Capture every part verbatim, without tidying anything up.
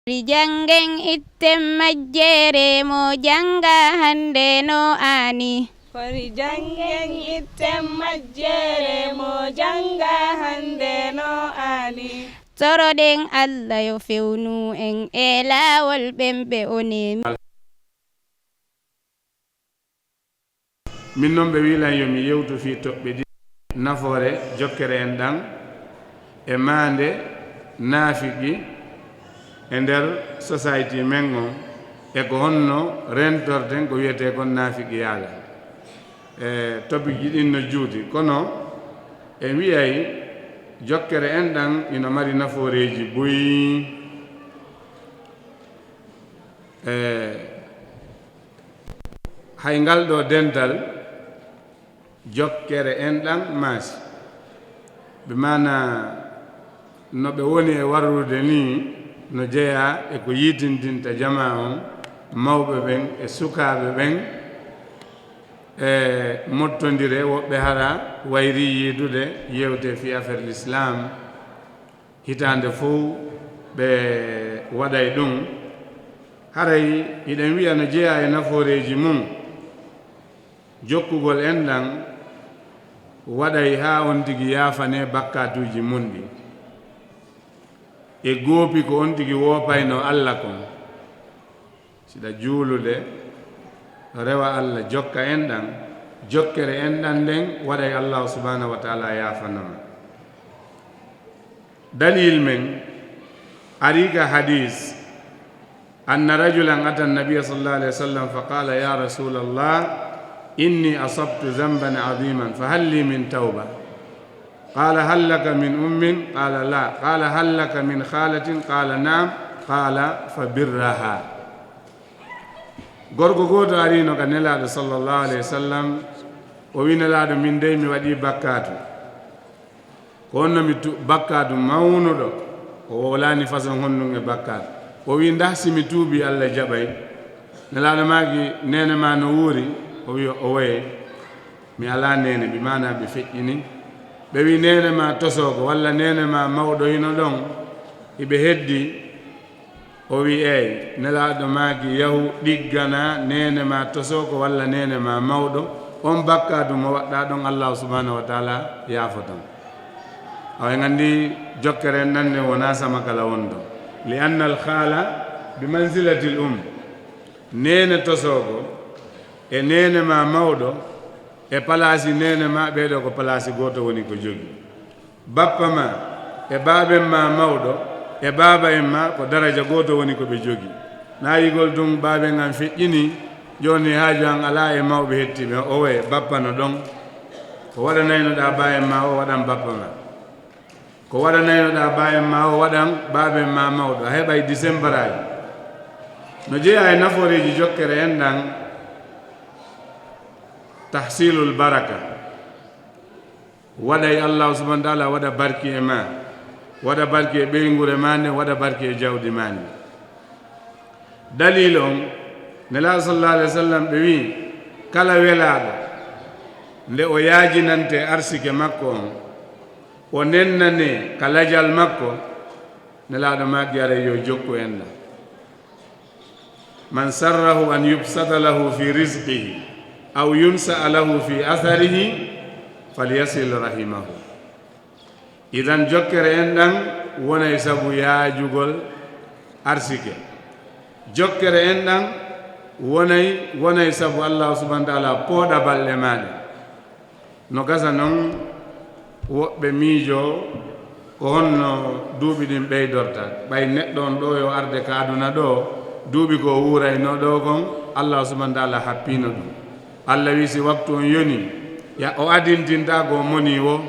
Kori janngen itten majjere mo jannga hannde no aani. Kori janngen itten majjere mo jannga hannde no aani. Toroɗen Alla yo fewnu en e laawol ɓen ɓe o neemi. Min noon ɓe wilan yo mi yewtu fii toɓɓe ɗiɗi, nafoore jokkere en ɗan e maande naafiqi e nder society men on, e ko honno rentorten ko wiyetee kon naafiqiyaagal. E topic ji ɗin no juuti, kono en wi'ay jokkere en ɗan ino mari nafooreeji buy. E hay ngal ɗoo dental jokkere en ɗan maasi, bi maanaa no ɓe woni e warrude nii no jeyaa e ko yiitindinta jamaa on, mawɓe ɓen e sukaaɓe ɓen, e mottondire woɓɓe hara wayrii yiidude yewte fii affaire l'islam. Hitaande fow ɓe waɗay ɗun. Haray hiɗen wi'a no jeyaa e nafooreeji mun, jokkugol enɗan waɗay haa on tigi yaafanee bakkaatuuji mun ɗin, e goopi ko on tigi woopaynoo Alla kon. Si ɗa juulude, rewa Alla jokka enɗan, jokkere enɗan nden waɗay Allaahu subhaanahu wa ta'aalaa yaafana ma. Dalil men arii ka hadiis, أن رجلا أتى النبي صلى الله عليه وسلم فقال يا رسول الله إني أصبت ذنبا عظيما فهل لي من توبة؟ قال هل لك من أم؟ قال لا. قال هل لك من خالة؟ قال نعم. قال فبرها. Gorko gooto ariino ka Nelaaɗo sallallahu alayhi wa sallam, o wi'i Nelaaɗo, min dey mi waɗii bakkaatu. Ko honno mi tu-, bakkaatu mawnuɗo? O wowlaani façon honɗun e bakkaatu. O wi'i, ndah si mi tuubii Alla jaɓay? Nelaaɗo maaki, neene maa no wuuri? O wi'i, owoye. Mi alaa neene, bi maanaa ɓe feƴƴini. Ɓe wi'i, neene maa tosooko walla neene maa mawɗo hino ɗon, hiɓe heddii? O wi'i, eey. Nelaaɗo maaki, yahu ɗigganaa neene maa tosooko walla neene maa mawɗo, on bakkaatu mo waɗɗaa ɗon Allaahu subhaanahu wa ta'aalaa yaafoto ma. Awa en anndi jokkere en ɗan nden wonaa sama kala wonɗon. لأن الخالة بمنزلة الأم. Neene tosooko e neene maa mawɗo e palaasi neene maa, ɓee ɗoo ko palaasi gooto woni ko jogii. Bappa maa e baaben maa mawɗo e baaba en maa ko daraja gooto woni ko ɓe jogii. Naayigol tun baaben an feƴƴinii, jooni haaju an alaa e mawɓe hettiiɓe, owoye, bappa no ɗon. Ko waɗanaynoɗaa baaben maa o waɗan bappa maa. Ko waɗanaynoɗaa baaben maa o waɗan baaben maa mawɗo. A heɓay disembaraaji. No jeyaa e nafooreeji jokkere en ɗan, tahsiilul baraka. Waɗay Allaahu subhaanahu wa ta'aalaa waɗa barki e maa, waɗa barki e ɓeynguure maa nden, waɗa barki e jawdi maa ndin. Daliil on, Nelaaɗo sallallahu alayhi wa sallam ɓe wi'i, kala welaaɗo nde o yaajinante arsike makko on, o nennanee ka lajal makko, Nelaaɗo maaki aray yo jokku enɗan. من سره أن يبسط له في رزقه أو ينسأ له في أثره فليصل رحمه. Idan jokkere enɗan wonay sabu yaajugol arsike. Jokkere enɗan wonay, wonay sabu Allaahu subhaanahu wa ta'aalaa pooɗa balɗe maa ɗen. No gasa non woɓɓe miijoo ko honno duuɓi ɗin ɓeydorta. Ɓay neɗɗo on ɗoo yo arde ka aduna ɗoo, duuɓi ko o wuuraynoo ɗoo kon, Allaahu subhaanahu wa ta'aalaa happiino ɗun. Alla wi'i si waktu on yonii, ya o adintintaako o monii woo,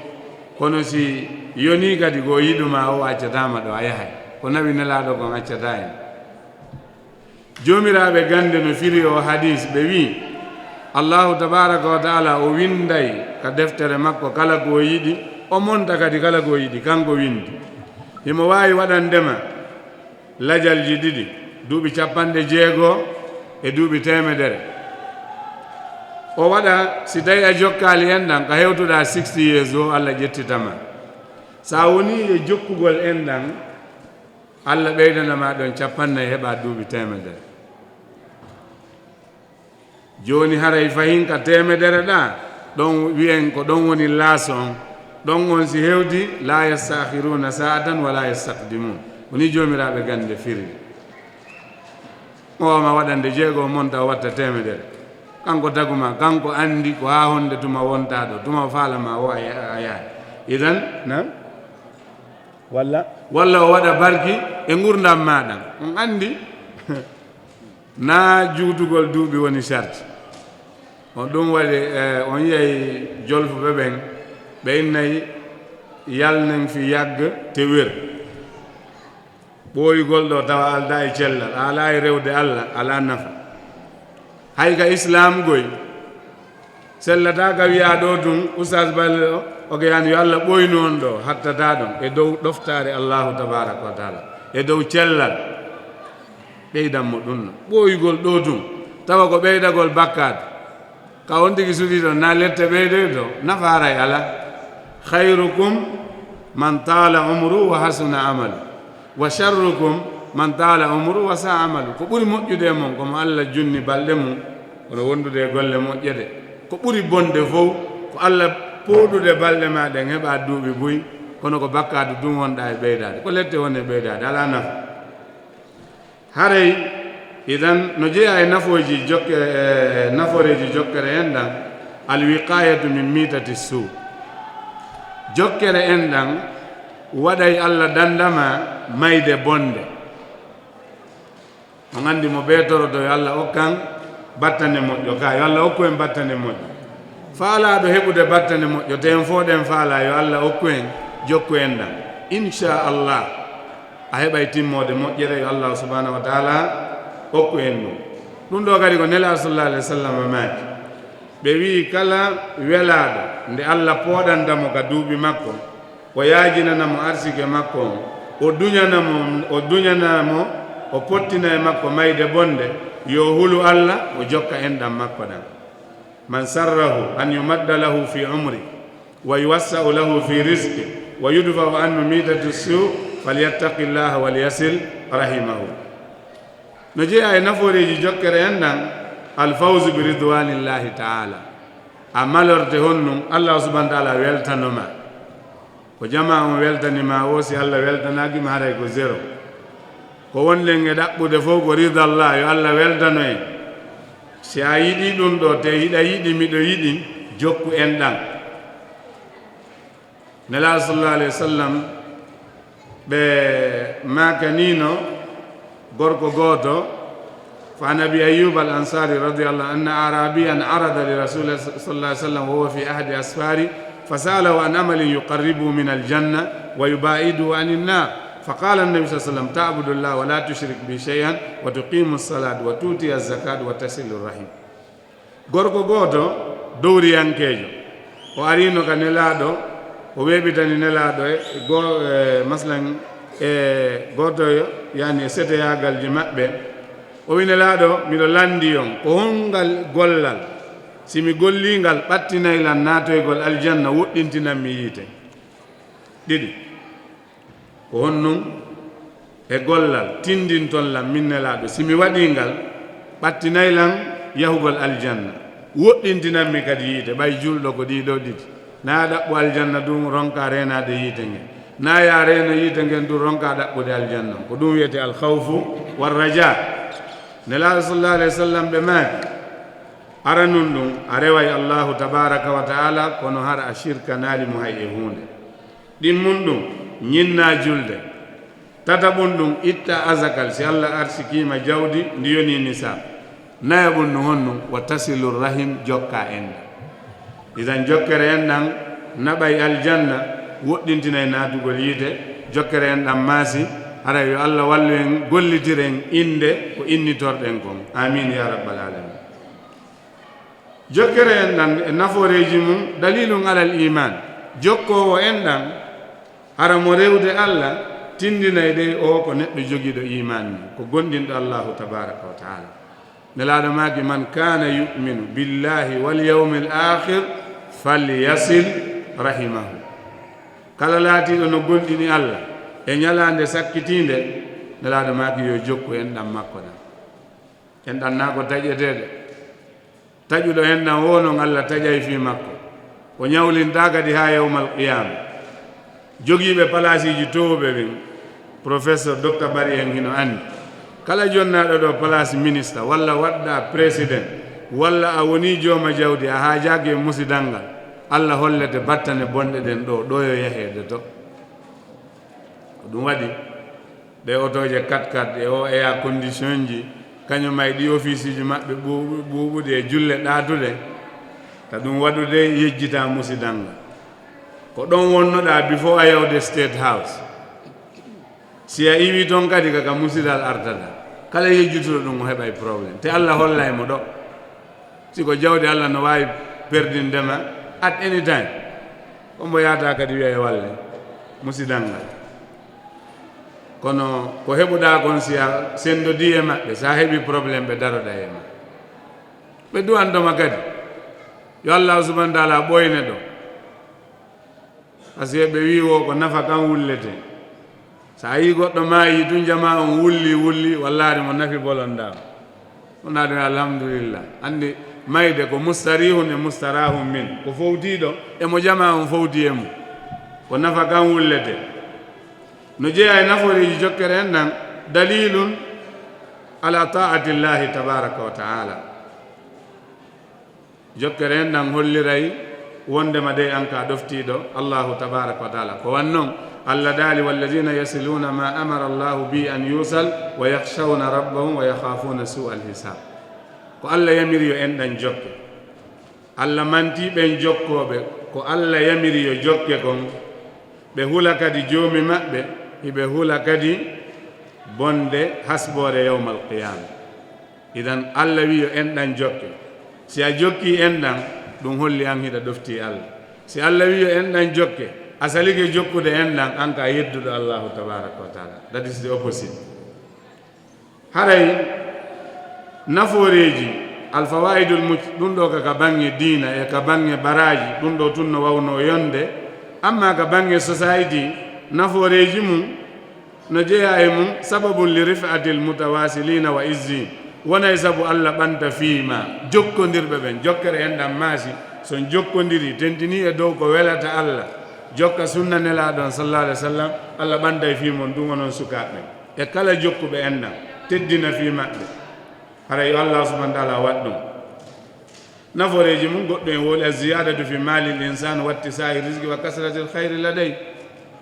kono si yonii kadi ko o yiɗu maa o accataa ma ɗoo, a yahay. Ko nawi Nelaaɗo kon accataa en. Joomiraaɓe gannde no firi oo hadiis, ɓe wi'i, Allaahu tabaaraka wa ta'aalaa o winnday ka deftere makko kala ko o yiɗi, o monta kadi kala ko o yiɗi, kanko winndi. Himo waawi waɗande ma lajalji ɗiɗi, duuɓi cappanɗe jeego e duuɓi teemedere. O waɗa, si tawii a jokkaali enɗan, ka hewtuɗaa sixty years o, Alla ƴettita ma. Si a wonii e jokkugol enɗan, Allah ɓeydana ma ɗon capannay, heɓa duuɓi teemedere. Jooni haray fahin ka teemedere ɗa, ɗon wi'en ko ɗon woni laaso on. Ɗon on si hewti, la yastaakhiruna sa'atan wa la yastaqdimun. Woni joomiraaɓe gande firi. O ma waɗande jeego, o monta, o watta teemedere. Kanko taguma, kanko andi ko haa honde tuma wonta ɗo, tuma o faala ma o a ya-, a yaay. Idan, na? Walla? Walla o waɗa barki e ngurdam ma ɗan. On andi? Na juutugol duuɓi woni sarti. On ɗum waɗi, eh, on yi'ay jolfuɓe ɓen, ɓe innay yalnen fi yagg te wer. Ɓooyugol ɗo tawa aldaa e cellal, a alaa e rewde Allah, alaa nafa. Hay ka Islaam goy, sellataa ka wi'aa ɗo tun, Ustaas Balde o, o ke yani yo Allah ɓooynu on ɗo, hattataa ɗon, e dow ɗoftaare Allaahu tabaaraka wa taala, e dow cellal. Ɓeydan mo ɗum no. Ɓooyugol ɗo tun, tawa ko ɓeydagol bakkaatu. Ka on tigi suuɗii ɗon, na lette ɓeydoy ɗo, nafa haray alaa. "Khayrukum man taala umru wa hasuna amalu, wa sharrukum man taala umru wa saa amalu." Ko ɓuri moƴƴude e mon, ko mo Allah junni balɗe mum, kono wondude e golle moƴƴe de. Ko ɓuri bonde fow, ko Allah pooɗude balɗe ma ɗen, heɓa duuɓi buy, kono ko bakkaatu tun wonɗa e ɓeydaade. Ko lette woni e ɓeydaade, alaa nafa. Haray, idan, no jeyaa e nafooji jokke-, e nafooreeji jokkere en ɗan, al wiqayatu min mitati suu. Jokkere en ɗan waɗay Allah dandama mayde bonde. On andi mo ɓe toroto yo Allah okkan battane moƴƴo ka, yo Allah okku en battane moƴƴo. Faalaaɗo heɓude battane moƴƴo, te en fof ɗen faalaa, yo Allah okku en, jokku en ɗan. Inchallah, a heɓay timmoode moƴƴere, yo Allah subhanahu wa taala okku en ɗum. Ɗum ɗo kadi ko Nelaaɗo sallallahu alayhi wa sallam maaki. Ɓe wi'i, kala welaaɗo nde Allah pooɗanta mo ka duuɓi makko, o yaajinana mo arsike makko on, o duñana mo, o duñana mo, o pottina e makko mayde bonde, yo hulu Allah, o jokka enɗam makko ɗan. Man sarrahu an yumadda lahu fi umri, wa yuwassa'u lahu fi rizqi, wa yudfa'u anhu mitatu su, falyattaqi llaha wal yasil rahimahu. No jeyaa e nafooreeji jokkere en ɗan, al fawzu bi ridwanillahi taala. A malorte honɗum, Allah subhanahu wa taala weltano ma. Ko jamaa on weltani ma o, si Allah weltanaaki ma, haray ko zéro. Ko wonɗen e ɗaɓɓude fof ko ridallah, yo Allah weltano en. Si a yiɗi ɗum ɗo, te hiɗa yiɗi, miɗo yiɗi, jokku en ɗan. Nelaaɗo sallallahu alayhi wa sallam, ɓe maakanino gorko gooto, فعن أبي أيوب الأنصاري رضي الله عنه أن أعرابيا عرض لرسول الله صلى الله عليه وسلم وهو في أحد أسفاره فسأله عن عمل يقربه من الجنة ويباعده عن النار فقال النبي صلى الله عليه وسلم تعبد الله ولا تشرك به شيئا وتقيم الصلاة وتؤتي الزكاة وتصل الرحم. Gorko gooto dowriyankeejo, o ariino ka Nelaaɗo, o weeɓitani Nelaaɗo e go-, e maslan e gooto, yani e seteyaagalji maɓɓe. O wi, Nelaaɗo, miɗo lanndi on, ko hongal gollal, si mi gollii ngal, ɓattinay lan naatoygol aljanna, woɗɗintinan mi yiite? Ɗiɗi. Ko honɗum e gollal tindinton lan min Nelaaɗo, si mi waɗii ngal, ɓattinay lan yahugol aljanna, woɗɗintinan mi kadi yiite? Ɓay julɗo ko ɗii ɗoo ɗiɗi, na ya ɗaɓɓu aljanna ɗum, ronka reenaade yiite ngen, na ya reeno yiite ngen ɗum, ronka ɗaɓɓude aljanna. Ko ɗum wiyetee al khawfu war raja. Nelaaɗo sallallahu alayhi wa sallam ɓe maaki, aranun ɗum, a reway Allahu tabaraka wa taala, kono hara a shirkanaali mo hay e huunde. Ɗimmun ɗum, ñinnaa julde. Tataɓun ɗum, ittaa azakal, si Allah arsikiima jawdi ndi yonii nisaab. Nayaɓun ɗum honɗum, wa tasilu rahim, jokkaa enɗam. Idan jokkere enɗam naɓay aljanna, woɗɗintinay naatugol yiite. Jokkere enɗam maasi, haray yo Allah wallu en, gollitiren innde ko innitorɗen kon. Amin ya rabbal alamin. Jokkere enɗam e nafooreeji mum, dalilun alal iman, jokkoowo enɗam, hara mo rewde Allah, tindinay dey o ko neɗɗo jogiiɗo iman ni, ko gomɗinɗo Allahu tabaraka wa taala. Nelaaɗo maaki, man kana yu'minu billahi wal yawmil akhir falyasil rahimahu. Kala laatiiɗo no gomɗini Allah e ñalaande sakkitiinde, Nelaaɗo maaki yo jokku enɗan makko ɗan. Enɗan naa ko taƴeteeɗo. Taƴuɗo enɗan woo non, Alla taƴay fii makko. O ñawlintaa kadi haa yawmal qiyaama. Jogiiɓe palaasiiji toowuɓe ɓen, Professeur Docteur Bari en hino anndi. Kala jonnaaɗo ɗoo palaas minista, walla waɗɗaa président, walla a wonii jooma jawdi, a haajaaki e musidal ngal, Alla hollete battane bonɗe ɗen ɗoo, ɗoo yo yaheede to. Ko ɗum waɗi ɗee otooje quatre-quatre e oo air condition ji, kañum e ɗii ofiisiiji maɓɓe ɓuuɓu-, ɓuuɓuɗi e julle ɗaatuɗe, ka ɗum waɗude yejjitaa musidal ngal. Ko ɗon wonnoɗaa before a yawde State House. Si a iwii ton kadi, ka, ka musidal artataa. Kala yejjutuɗo ɗum, o heɓay problème. Te Alla hollay mo ɗoo. Si ko jawdi, Alla no waawi perdinde ma at any time. Ko mbo yaata kadi wi'a yo walle musidal ngal. Kono ko heɓuɗaa kon, si a senndodii e maɓɓe, si a heɓii problème, ɓe daroɗa e ma. Ɓe du'anto ma kadi. Yo Alla subhanahu wa ta'ala ɓooyne ɗoo. Parce que ɓe wi'i wo ko nafa kan wullete. So a yii goɗɗo maayi tun, jamaa on wulli, wulli, wallahi mo nafi bolondaa. Wonaa ɗum, alhamdulillah. Anndi mayde ko mustarihun e mustarahun min. Ko fowtiiɗo e mo jamaa on fowti e mum. Ko nafa kan wullete. No jeyaa e nafooreeji jokkere enɗan, dalilun ala ta'atillahi tabaraka wa ta'ala. Jokkere enɗan holliray wondema dey an ka ɗoftiiɗo Allahu tabaraka wa ta'ala. Ko wan non, Alla daali, "Walladina yasiluna ma amara Allahu bi an yusal, wa yakhshawna rabbahum, wa yakhafuna su'al hisab." Ko Alla yamiri yo enɗan jokke. Alla manti ɓen jokkooɓe ko Alla yamiri yo jokke kon, ɓe hula kadi Joomi maɓɓe, hiɓe hula kadi bonde hasboore yawmal qiyaama. Idan, Alla wi'i yo enɗan jokke. Si a jokkii enɗan, ɗum holli an hiɗa ɗoftii Alla. Si Alla wi'i yo enɗan jokke, a salike jokkude enɗan, an ka yedduɗo Allahu tabaraka wa ta'ala. That is the opposite. Haray nafooreeji, alfawaidul muc, ɗum ɗoo ka, ka baŋŋe diina e ka baŋŋe baraaji, ɗum ɗoo tun no wawnoo yonde, amma ka baŋŋe society, nafooreeji mum no jeyaa e mum, sababun li rif'atil mutawasilina wa izzihim, wonay sabu Alla ɓanta fii ma jokkondirɓe ɓen, jokkere enɗan maasi, so on jokkondirii, tentinii e dow ko welata Alla, jokka sunna Nelaaɗo on sallallahu alaihi wasallam, Alla ɓantay fii mon ɗum onon sukaaɓe ɓen. E kala jokkuɓe enɗan, teddina fii maɓɓe. Hara yo Allah subhanahu wa ta'ala waɗ ɗum. Nafooreeji mum goɗɗum en woni: az-ziyadatu fi mali l-insan wa ittisa'i rizqi wa kasrati l-khayri ladayh.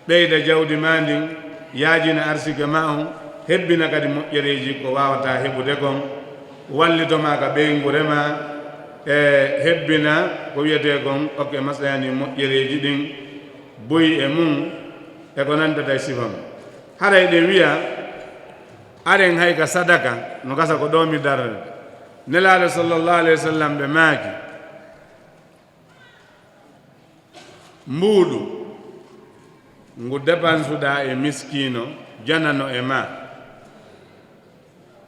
Ɓeyda jawdi ma ndin, yaajina arsike ma on, hebbina kadi moƴƴereeji ko waawataa heɓude kon, wallito ma ka ɓeynguure ma, e hebbina ko wiyetee kon, oke, maslahani moƴƴereeji ɗin, buy e mum, e ko nantata e sifa mum. Haray ɗen wiya, aren hay ka sadaka, no gasa ko ɗo mi darata. Nelaaɗo sallallahu alayhi wa sallam ɓe maaki, mbuuɗu ngu depansuɗaa e miskiino janano e ma,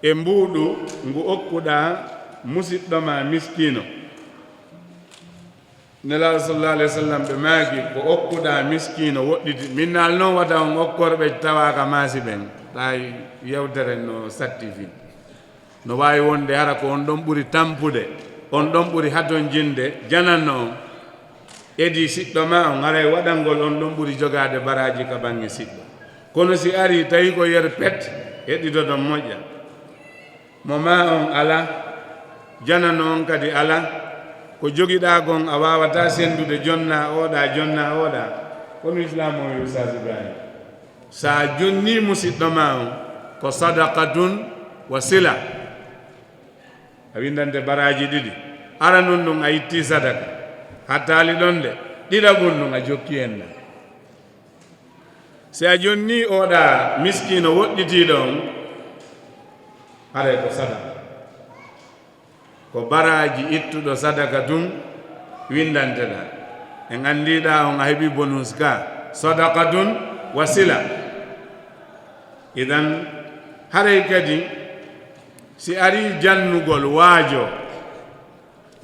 e mbuuɗu ngu okkuɗaa musiɗɗo ma miskiino. Nelaaɗo sallallahu alayhi wa sallam ɓe maaki, ko okkuɗaa miskiino woɗɗiti. Min naal noon wata on okkorɓe tawaaka maasi ɓen. Ɗaay yewtere no satti fii. No waawi wonde hara ko on ɗon ɓuri tampude, on ɗon ɓuri hatonjinde jananno on. Edi siɗɗo ma on, haray waɗangol on ɗon ɓuri jogaade baraaji ka baŋŋe siɗɗo. Kono si arii tawi ko yer pet, heɗitoton moƴƴa. Mo ma on alaa, janano on kadi alaa, ko jogiɗaa kon a waawataa senndude, jonnaa oɗaa, jonnaa oɗaa. Kono Islaam o wi, Ustaas Ibrahim, sa jonnii musiɗɗo ma on, ko sadaqatun wa sila. A winndante baraaji ɗiɗi. Aranun ɗun a ittii sadaka, hattaali ɗon de. Ɗiɗaɓun ɗun a jokkii enɗan. Si a jonnii oɗaa miskiino woɗɗitiiɗo on, haray ko sadaka. Ko baraaji ittuɗo sadaka tun winndanteɗaa. En anndiiɗaa on a heɓii bonus ka, sadaqatun wa sila. Idan, haray kadi, si arii jannugol waajoo,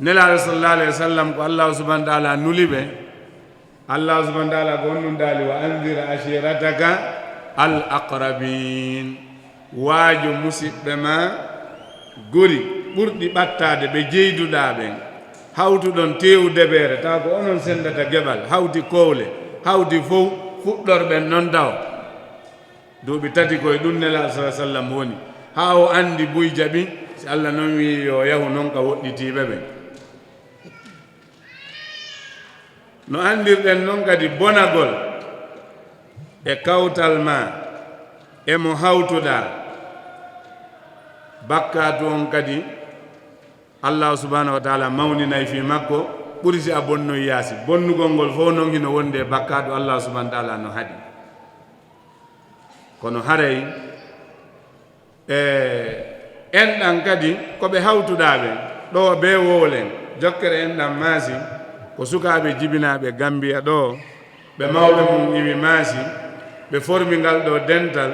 Nelaaɗo sallallahu alayhi wa sallam ko Allahu subhanahu wa ta'ala nuli ɓe. Allahu subhanahu wa ta'ala ko on ɗun daali, "Wa anzir ashirataka al aqrabin." Waajo musiɓɓe ma gori ɓurɗi ɓattaade ɓe jeyduɗaa ɓen, hawtuɗon teewu debeere, tawa ko onon senndata geɓal, hawti kowle, hawti fow, fuɗɗorɗen non taw. Duuɓi tati ko e ɗum Nelaaɗo sallallaahu alayhi wa sallam woni, haa o anndi buy jaɓi, si Alla non wi'i yo yahu non ka woɗɗitiiɓe ɓen. No anndirɗen non kadi bonagol e kawtal ma e mo hawtuɗaa, bakkaatu on kadi Allaahu subhaanahu wa taala mawninay fii makko, ɓuri si a bonnoy yaasi. Bonnugol ngol fow non hino wondi e bakkaatu, Allaahu subhaanahu wa taala no haɗi. Kono haray, e, enɗan kadi ko ɓe hawtuɗaa ɓen, ɗoo bee Wowlen, jokkere enɗan maasi, ko sukaaɓe jibinaaɓe Gammbiya ɗoo, ɓe mawɓe mum iwi maasi, ɓe formi ngal ɗoo dental,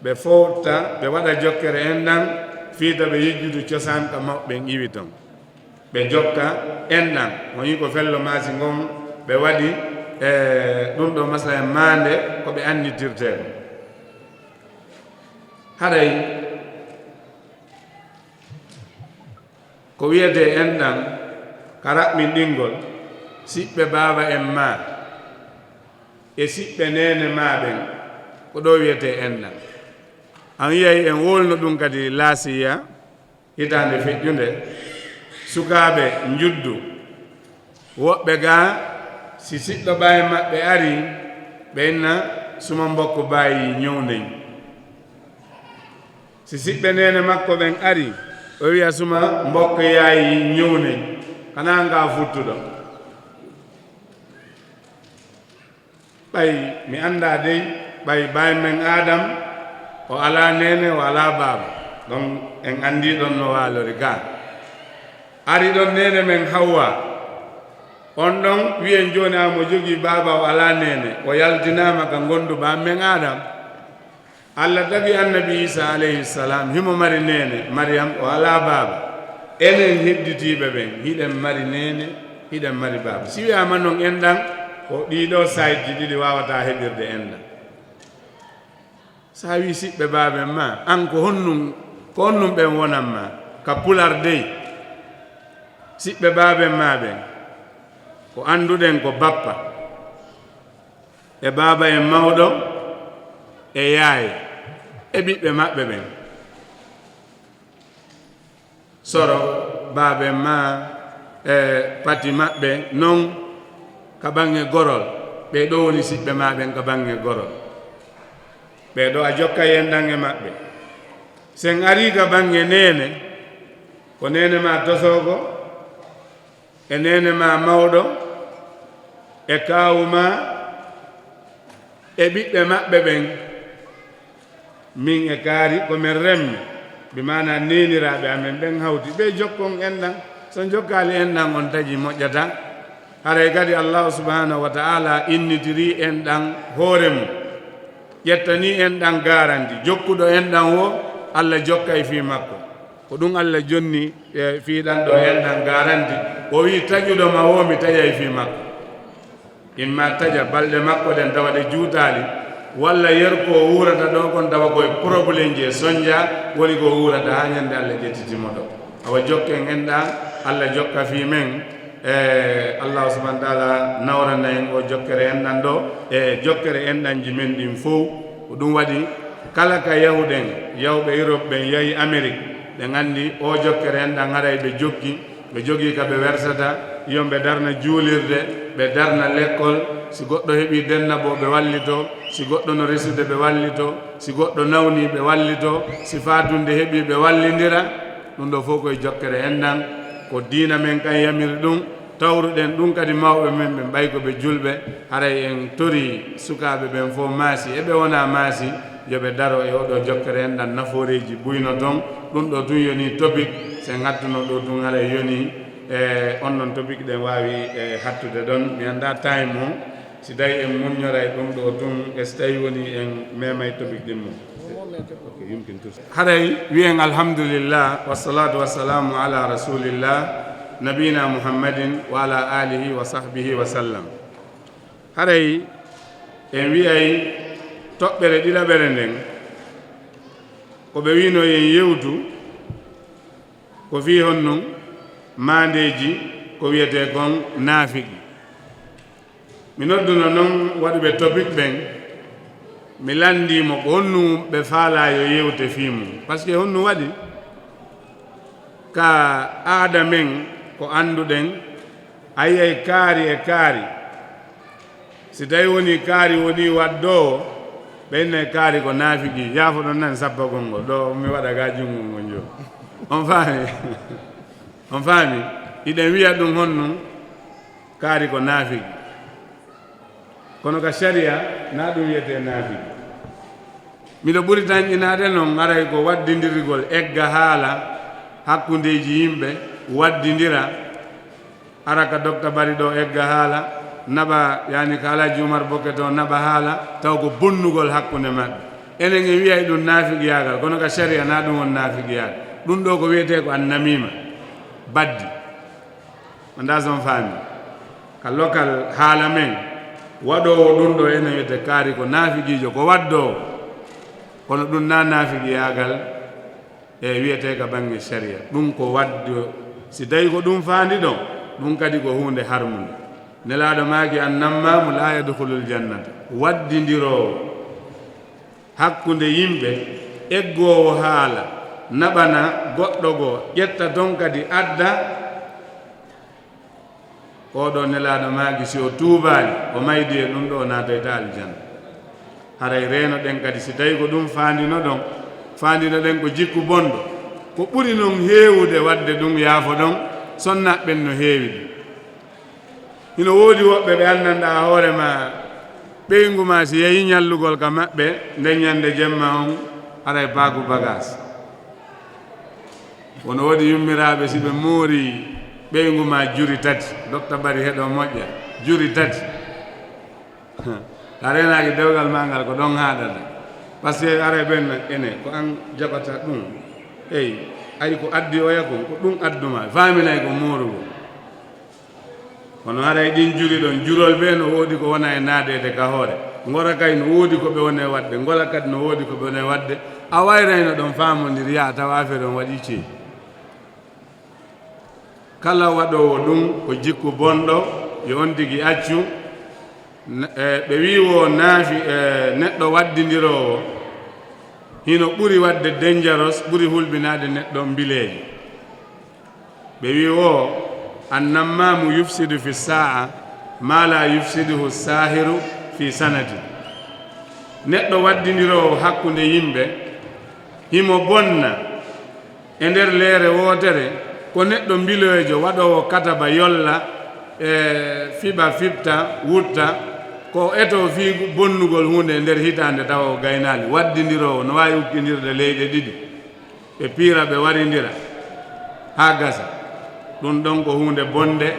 ɓe fowta, ɓe waɗa jokkere enɗan, fii ta ɓe yejjudu cosaan ka mawɓe ɓen iwi ton. Ɓe jokka enɗan, woni ko fello maasi ngon, ɓe waɗi, e, ɗum ɗoo masala e maande ko ɓe annitirtee ɗum. Haray ko wiyetee enɗan ka raɓɓinɗingol, siɓɓe baaba en maa e siɓɓe neene maa ɓen, ko ɗoo wiyetee enɗan. An yiyay en wolno ɗum kadi laasiya, hitaande feƴƴunde, sukaaɓe njuddu, woɓɓe gaa, si siɗɗo baayi maɓɓe ari, ɓe inna suma mbokko baayi ñowneñ. Si siɓɓe neene makko ɓen ari, o wi'a suma mbokko yaayi ñowneñ, xanaa ngaa futtuɗo. Ɓay mi anndaa dey, ɓay baay men Aadam, o alaa neene, o alaa baaba. Ɗon en anndii ɗon no waalori gaa. Ari ɗon neene men Hawwa. On ɗon wi'en jooni a mo jogii baaba, o alaa neene, o yaltinaama ka ngondu baay men Aadam. Alla tagi Annabi Iisa alayhi salam, himo mari neene, Mariyam, o alaa baaba. Enen hedditiiɓe ɓen, hiɗen mari neene, hiɗen mari baaba. Si wi'aama non enɗan, ko ɗii ɗoo sayidji ɗiɗi waawataa heɓirde enɗan. Si a wi'i siɓɓe baaben maa, an ko honnun, ko honnun ɓen wonan maa? Ka Pular dey, siɓɓe baaben maa ɓen, ko annduɗen ko bappa. E baaba en mawɗo, e yaay, e ɓiɓɓe maɓɓe ɓen. Soro, baaben maa, e pati maɓɓe, non ka baŋŋe gorol, ɓee ɗoo woni siɓɓe maa ɓen ka baŋŋe gorol. Ɓee ɗoo a jokkay enɗan e maɓɓe. Sen arii ka baŋŋe neene, ko neene maa tosoogo, e neene maa mawɗo, e kaawu maa, e ɓiɓɓe maɓɓe ɓen. Min e kaari ko men remmi, bi maanaa neeniraaɓe amen ɓen hawti, ɓe jokkon enɗan. So on jokkaali enɗan, on taji moƴƴataa. Haray kadi Allaahu subhaanahu wa ta'aalaa innitirii enɗan hoore mum, ƴettanii enɗan gaaranti, jokkuɗo enɗan woo, Alla jokkay fii makko. Ko ɗum Alla jonni, e, fii ɗan ɗoo enɗan gaaranti. O wi'i, taƴuɗo ma woo, mi taƴay fii makko. Imma taƴa balɗe makko ɗen tawa ɗe juutaali, walla yer ko o wuurata ɗoo kon tawa ko e probleemji e sonnjaa woni ko o wuurata haa ñannde Alla ƴettiti mo ɗoo. Awa jokken enɗan, Alla jokka fii men, e Allaahu subhaanahu wa ta'aalaa nawrana en oo jokkere enɗan ɗoo, e jokkere enɗanji men ɗin fow. Ko ɗum waɗi kala ka yahuɗen, yawɓe Europe ɓen yahi Amerik, ɓen anndi oo jokkere enɗan haray ɓe jokki, ɓe jogii ka ɓe wersata, yo ɓe darna juulirde, ɓe darna lekkol. Si goɗɗo heɓii dennabo, ɓe wallitoo. Si goɗɗo no resude, ɓe wallitoo. Si goɗɗo nawnii, ɓe wallitoo. Si faatunde heɓii, ɓe wallindira. Ɗum ɗoo fow ko e jokkere enɗan, ko diina men kan yamiri ɗum. Tawruɗen ɗum kadi mawɓe men ɓen, ɓay ko ɓe julɓe, haray en torii sukaaɓe ɓen fow maasi, e ɓe wonaa maasi, yo ɓe daro e oo ɗoo jokkere enɗan, nafooreeji buy no ton. Ɗum ɗoo tun yonii topic, si en hattuno ɗoo tun haray yonii, e on ɗon topic ɗen waawi, e, hattude ɗon. Mi anndaa time o, si tawi en muññoray ɗum ɗoo tun, e si tawi wonii en meemay topic ɗin mum. Ok, yumkin tus. Haray wi'en alhamdulillah, wassalaatu wassalaamu alaa rasuulillah, nabiyyinaa Muhammadin wa alaa aalihi wa sahbihi wa sallam. Haray en wi'ay toɓɓere ɗiɗaɓere nden, Ko ɓe wiino yen yewtu ko fii honɗun maandeeji ko wi'etee kon naafiqi. Mi nodduno non waɗuɓe topic ɓen, mi lanndii mo ko honɗun ɓe faalaa yo yewte fii mun. Parce que honɗun waɗi? Ka aada men ko annduɗen, a yi'ay kaari e kaari. Si tawii wonii kaari wonii waddoowo, ɓe innay kaari ko naafiqi. Yaafoɗon nan sappagol ngol ɗoo, mi waɗa ga junngo ngon joo. On faami? On faami? Hiɗen wi'a ɗun honɗun? Kaari ko naafiqi. Kono ka sariya, naa ɗun wi'etee naafiqi. Miɗo ɓuri tanƴinaade non, haray ko waddindirgol, egga haala hakkundeeji yimɓe, waddindira, ara ka Dokta Bari ɗoo egga haala, naɓa, yani ka Alhaji Umar Bokke to naɓa haala, taw ko bonnugol hakkunde maɓɓe. Enen en wi'ay ɗun naafiqiyaagal, kono ka sariya naa ɗun woni naafiqiyaagal. Ɗun ɗoo ko wi'etee ko annamiima, baddi. Anndaa si on faami. Ka lokal haala men, waɗoowo ɗun ɗoo enen wi'ete kaari ko naafiqiijo, ko waddoowo. Kono ɗun naa naafiqiyaagal e wi'etee ka baŋŋe sariya. Ɗun ko waddo, si tawii ko ɗun faandi ɗon, ɗun kadi ko huunde harmunde. Nelaaɗo maaki, "Annammaamu laa yadkhulul jannata." Waddindiroowo hakkunde yimɓe, eggoowo haala, naɓana goɗɗo goo, ƴetta ton kadi adda. Oo ɗoo Nelaaɗo maaki, si o tuubaali, o maydi e ɗun ɗoo, o naatoyta aljanna. Haray reenoɗen kadi, si tawii ko ɗun faandinoɗon, faandinoɗen ko jikku bonɗo, ko ɓuri non heewude waɗde ɗun, yaafoɗon, sonnaɓɓen no heewi ɗun. Hino woodi woɓɓe ɓe anndanɗaa hoore maa, ɓeyngu maa si yahii ñallugol ka maɓɓe, nden ñande jemma on, haray paaku bagaas. Kono woodi yummiraaɓe, si ɓe moori ɓeyngu maa juri tati, Dokta Bari heɗo moƴƴa, juri tati. A reenaaki dewgal maa ngal, ko ɗon haaɗata. Parce que aray ɓen na ene, ko an jaɓata ɗun. Ey, ay ko addi oya kon, ko ɗun addu maa, faaminay ko moorugol. Kono haray ɗin juri ɗon, jurol ɓe no woodi ko wona e naadeede ka hoore. Ngora kay no woodi ko ɓe woni e waɗde, ngola kadi no woodi ko ɓe woni e waɗde. A wayrayno ɗon faamondir, yaa tawa affaire on waɗi ceeɗi. Kala waɗoowo ɗun ko jikku bonɗo, yo on tigi accu. N-, e, ɓe wi'i wo naafi-, e, neɗɗo waddindiroowo hino ɓuri waɗde dangerous, ɓuri hulɓinaade neɗɗo mbileejo. Ɓe wi'i wo, "Annammaamu yufsidu fi saa'a maa laa yufsiduhu saahiru fi sanatin." Neɗɗo waddindiroowo hakkunde yimɓe, himo bonna e nder leere wootere, ko neɗɗo mbileejo waɗoowo kataba yolla, e, fiɓa, fiɓta, wutta, ko eto fii bonnugol huunde e nder hitaande tawa o gaynaali. Waddindiroowo no waawi ukkindirde leyɗe ɗiɗi. Ɓe piira, ɓe warindira, haa gasa. Ɗun ɗon ko huunde bonde.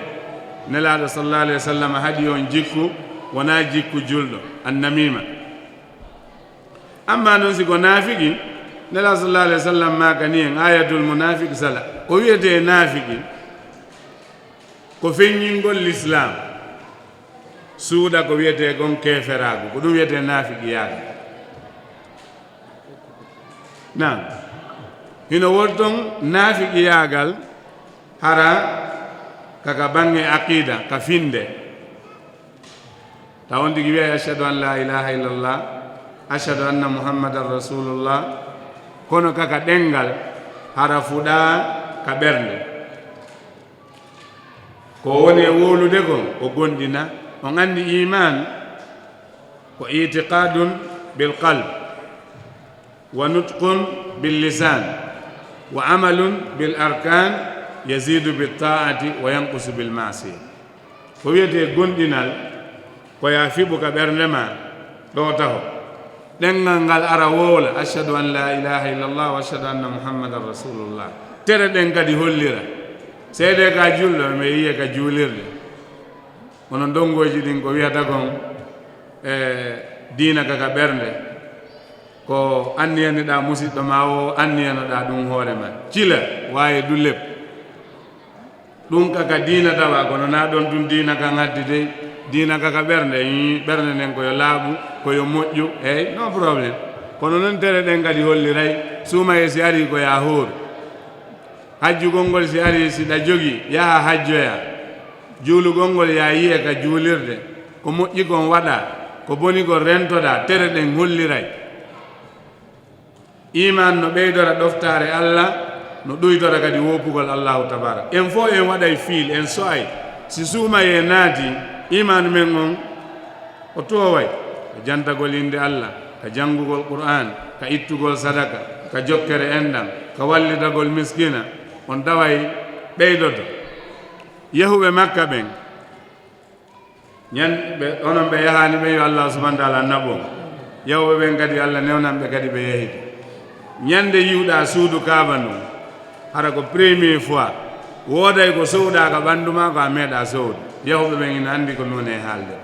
Nelaaɗo sallallahu alayhi wa sallam haɗi on jikku, wonaa jikku julɗo, annamiima. Ammaa non si ko naafiki, Nelaaɗo sallallahu alayhi wa sallam maakani en, aayatul munaafik sala. Ko wi'etee naafiki, ko feññingol lislaam. Suuɗa ko wi'etee kon keeferaagu, ko ɗun wi'etee naafiqiyaagal. Naam. Hino woni ton naafiqiyaagal hara ka, ka baŋŋe aqiida, ka finde. Taw on tigi wi'ay, "Ashhadu an laa ilaaha illallah, ashhadu anna Muhammadan Rasulullah," kono ka, ka ɗemngal hara fuɗaa ka ɓernde. Ko woni e wowlude kon, o gomɗina. On anndi iimaan ko itiqaadun bil qalb, wa nutqun bil lisaan, wa amalun bil arkaan, yaziidu bit taa'ati wa yanqusu bil ma'siya. Ko wi'etee gomɗinal, ko yo a fiɓu ka ɓernde maa, ɗoo taho. Ɗemngal ngal ara wowla, "Ashhadu an laa ilaaha illallah wa ashhadu anna Muhammadan Rasulullah." Tere ɗen kadi hollira. Seedee ka julɗo, mi yi'e ka juulirde. Kono ndonngooji ɗin ko wi'ata kon, e, diina ka, ka ɓernde. Ko anniyaniɗaa musiɗɗo maa o, anniyanoɗaa ɗun hoore maa. Cila, waaye du leb. Ɗun ka, ka diina tawa, kono naa ɗon tun diina kan hatti dey. Diina ka, ka ɓernde, ii, ɓernde nden ko yo laaɓu, ko yo moƴƴu, eey, no problème. Kono noon tere ɗen kadi holliray, suumayee si arii ko yaa hooru. Hajjugol ngol si arii, si ɗa jogii, yaha hajjoyaa. Juulugol ngol yaa yi'e ka juulirde. Ko moƴƴi kon waɗaa, ko boni kon rentoɗaa, tere ɗen holliray. Iimaan no ɓeydora ɗoftaare Alla, no ɗuytora kadi woopugol Allaahu tabaaraka. En fof en waɗay fiil, en so'ay. Si suumayee naatii, iimaanu men on o tooway. Ka jantagol innde Alla, ka janngugol Qur'aan, ka ittugol sadaka, ka jokkere enɗam, ka wallitagol miskiina, on taway ɓeydoto. Yahuɓe Makka ɓen, ñan-, ɓe, onon ɓe yahaani ɓen, yo Allah subhanahu wa taala naɓu on. Yahuɓe ɓen kadi, Allah newnan ɓe kadi ɓe yahii. Ñande yi'uɗaa suudu Kaaba ndun, hara ko premier fois, wooday ko sowɗaa ka ɓanndu maa ko a meeɗaa sowde. Yahuɓe ɓen ina anndi ko mi woni e haalde.